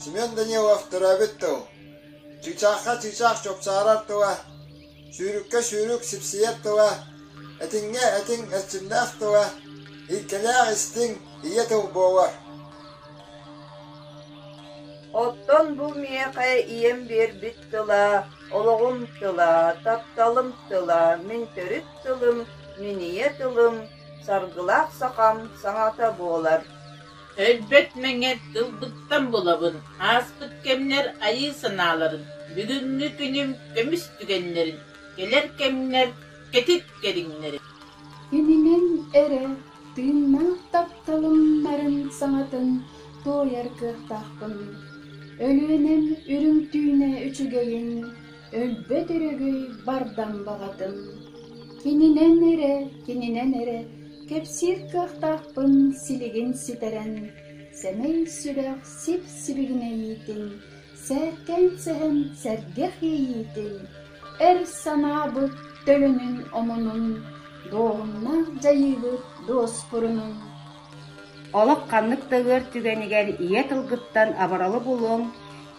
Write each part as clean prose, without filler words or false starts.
Семен Данилов төрөөбүт тыл. Чыычаахха чыычаах чуопчаарар тыла, сүүрүккэ сүүрүк сипсийэр тыла, этиҥҥэ этиҥ эрчимнээх тыла, илгэлээх истиҥ ийэ тыл буолар. Оттон бу миэхэ ийэм биэрбит тыла, олоҕум тыла, тапталым тыла, мин төрүт тылым, мин ийэ тылым, саргылаах сахам саҥата буолар. Өлбөт мэҥэ тылбыттан булабын, ааспыт кэмнэр айыы санааларын, бүгүҥҥү күнүм көмүс түгэннэрин, кэлэр кэмнэр кэтит кэриҥнэрин. Кининэн эрэ тыыннаах тапталым нарын саҥатын туойар кыахтаахпын. Өлүөнэм үрүҥ түүнэ үчүгэйин, өлбөт өрөгөй бардам баҕатын. Кининэн эрэ, кининэн эрэ кэпсиир кыахтаахпын силигин ситэрэн, сэмэй сүрэх сип-сибигинэйиитин, сээркээн сэһэн сэргэх иэйиитин, эр санаабыт төлөнүн омунун, дуоһуннаах дьайыыбыт дуоспурунун. Олох ханнык да ыар түгэнигэр ийэ тылгыттан абыралы булуоҥ,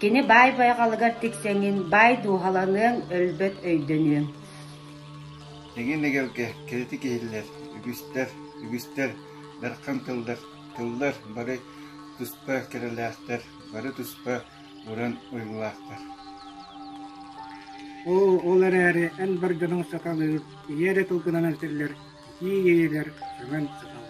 кини баай байҕалыгар тиксэҥҥин баай дууһаланыаҥ, өлбөт өйдөнүөҥ. Эҥин эгэлгэ кэрэтик иһиллэр, үгүстэр, үгүстэр дархан тыллар, тыллар бары туспа кэрэлээхтэр, бары туспа уран уйгулаахтар. Оо, ол эрээри эн бар дьонуҥ сахалыы ийэ эрэ тылгынан этиллэр итии иэйиилэр сөҥөн сыталлар.